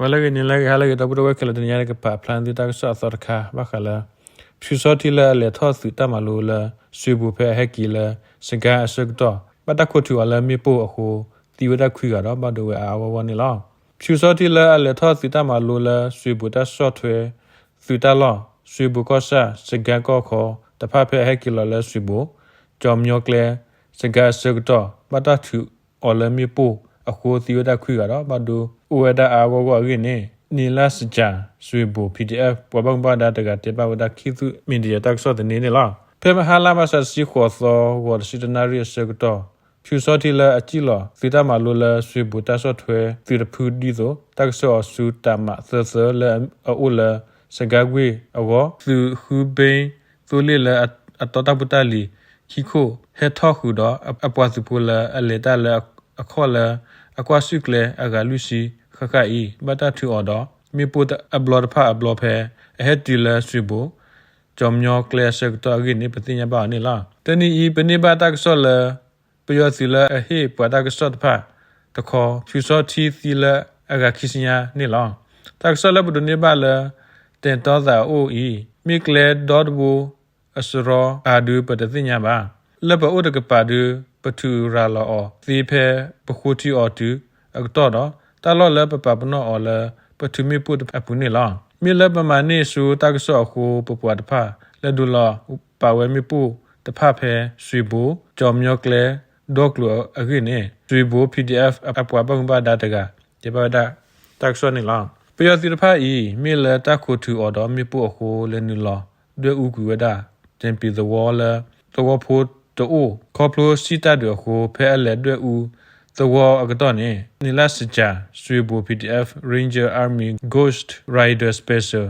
ဂီၤလၢအဂ့ၤ နံၤလၢအဂ့ၤ ဟါလၢအဂ့ၤ ဒီပုၢ်ဝဲၢ်ခဲလၢာ် တနံၤအံၤ ကပာ်ဖျါန့ၢ်သုတၢ်ကစီၣ်အသီတခါ ဘၣ်ဃးလၢ ဖၠူစီထံလၢအလဲၤထီၣ်သုးတၢ်မၤလိလၢ စွ့ၣ်ပူၤ ဖဲအဟဲက့ၤလၢ စကၤအဆၢကတီၢ် ဘၣ်တၢ်ခိးထုးအီၤလၢမ့ၣ်ပိၢ်အဃိ သံဝဲဒၣ်ခွံဂၤဒီး ဘၣ်ဒိဝဲအါအါဂီၢ်ဂီၢ်န့ၣ်လီၤ. ဖၠူစီထံလၢအလဲၤထီၣ်သုးတၢ်မၤလိလၢ စွ့ၣ်ပူၤတၢ်ဆီၣ်ထွဲသုးတၢ်လီၢ် စွ့ၣ်ပူၤကီၢ်ဆၣ် စကၤကီၢ်ခီတဖၣ် ဖဲအဟဲက့ၤလီၤလၢစွ့ၣ်ပူၤ ကၠီၤမညီကျဲ စကၤအဆၢကတီၢ် ဘၣ်တၢ်ထုးအီၤလၢမ့ၣ်ပိၢ်အဃိ သံဝဲဒၣ်ခွံဂၤဒီး ဘၣ်ဒိအိၣ်ဝဲဒၣ်အါအါဂီၢ်ဂီၢ်အဂ့ၢ်န့ၣ် နံၤလၢ်စကၤ စွ့ၣ်ပူၤ ပီၣ်ဒံၣ်အဲၣ် ပှၤဘၣ်မူဘၣ်ဒါတဂၤ တဲဘၣ်ဝဲဒၣ် ခေတ်သစ်မီဒီယာ တၢ်ကစီၣ်သန့န့ၣ်လီၤ. ဖဲမဟါလါမၢ်ၡး တဆံဃိးသီ ဂီၤတဆံတၢနၣ်ရံၣ်အဆၢကတီၢ် ဖၠူစီထံလၢအစံၣ်လီၤသုးတၢ်မၤလိလၢ စွ့ၣ်ပူၤတၢ်ဆီၣ်ထွဲသုးတဖုဒ်သိး တၢ်ကဆှၢအီၤဆူတၢ်မၤသၢသၢလၢအအိၣ်လၢ စကၤကွ့ၢ်အဂီၢ် သုးဃုဘ့သိလ့ၣ်လၢအတီတၢ်ဖိတၢ်လံၤခံခိၣ် ဟဲထီၣ်ဃုာ်ဒီးအပှၤသုးဖိလၢအလဲၤတၢ်လၢအခီၣ်လၢ အကွၢ်ဆူၣ်ကျဲအဂၤလွံၢ်ဆံဃၣ်ဃၣ်အံၤ ဘၣ်တၢ်ထုးအီၤဒီး မ့ၣ်ပိၢ်အဘျီတဖၣ်အဘျီဖဲ အဟဲတုၤလၢစွ့ၣ်ပူၤ ကၠီၤမညီကျဲအဆၢကတီၢ်အဂ့ၢ်န့ၣ် ပသ့ၣ်ညါဘၣ်အီၤန့ၣ်လီၤ. တနံၤအံၤ ပန့ၢ်ဘၣ်တၢ်ကစီၣ်လၢ ပယီၤသုးလၢအဟ့ၣ်ပှၤတၢ်ကစီၣ်တဖၣ်တခီ ဖၠူစီထံသံလၢအဂၤခံဆံညါန့ၣ်လီၤ. တၢ်ကစီၣ်လၢပဒိးန့ၢ်ဘၣ်လၢ တၢ်တီသးအအိၣ်အံၤ မ့ၢ်ကျဲဒီတဘိအစရီအါဒု ပတသ့ၣ်ညါဘၣ်. လၢပအိၣ်တကပၤဒု ပထုးရၤလီၤအီၤသ့ဖဲပဃိထံအီၤတုၤအကတီၢ်ဒီး တၢ်လီၢ်လၢပပာ်ပနီၣ်အီၤလၢ ပထုးမ့ၣ်ပိၢ်အပူၤန့ၣ်လီၤ. မ့ၢ်လၢပမၤန့ၢ်ဆူတၢ်ကစီၣ်အဃိ ပပှၤတဖၣ်လဲၤဒုးလီၤပာ်ဝဲမ့ၣ်ပိၢ်တဖၣ်ဖဲ စွ့ၣ်ပူၤ ကၠီၤမညီကျဲ ဒီကျိၤအဂ့ၢ်န့ၣ် စွ့ၣ်ပူၤ ပီၣ်ဒံၣ်အဲၣ် အပှၤဘၣ်မူဘၣ်ဒါတဂၤ တဲဘၣ်ဝဲဒၣ်တၢ်ကစီၣ်န့ၣ်လီၤ. ပယီၤသုးတဖၣ်အံၤ မ့ၢ်လၢတၢ်ခိးထုးအီၤဒီးမ့ၣ်ပိၢ်အဃိ လဲၤနုာ်လီၤဒွဲၣ်အူကွံာ်ဝဲဒၣ် တၢ်ပံၤသဝီလၢ သဝီဖိတအိၣ် ခီဖျိစံၣ်တၢ်ဒုးအဃိ ဖဲအလဲၤဒွဲၣ်အူသဝီအကတီၢ်န့ၣ် နံၤလၢ်စကၤ စွ့ၣ်ပူၤ ပီၣ်ဒံၣ်အဲၣ် Ranger Army Ghost Rider Special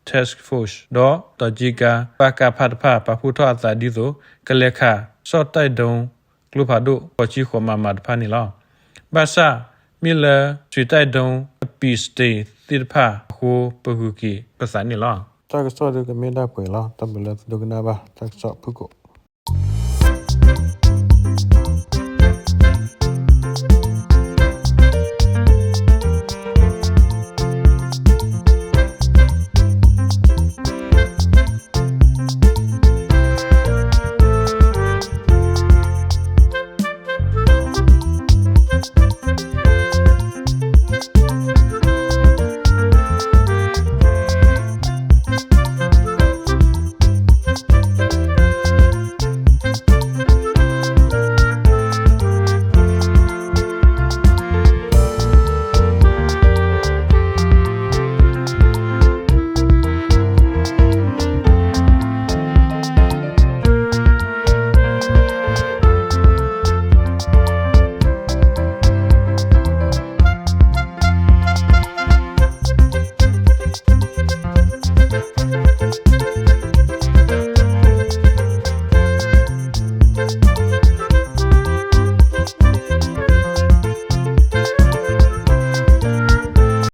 Task Force ဒီး တီၤကၠံကါ ပကဖ တဖၣ် ပာ်ဖှိၣ်ထီၣ်အသးဒ်သိး ကလဲၤခး ဆီၣ်တၢ်ဒုံး ကျိဖးဒိၣ် ဃိးဆံဃိး MM တဖၣ်န့ၣ်လီၤ. ဘၣ်ဆၣ် မ့ၢ်လၢ စွ့ၣ်တၢ်ဒုံး အပံးစတ့းသ့ၣ်တဖၣ်အဃိ ပဂုၤက့ၤပသးန့ၣ်လီၤ. တၢ်ကစီၣ်ဒုကမ့ၢ်ဒၣ်ပှဲၤလီၤ. တၢ်ဘျုးလၢသုဒိကနၣ်ဘၣ် တၢ်ကစီၣ်ဖုၣ်ကိာ်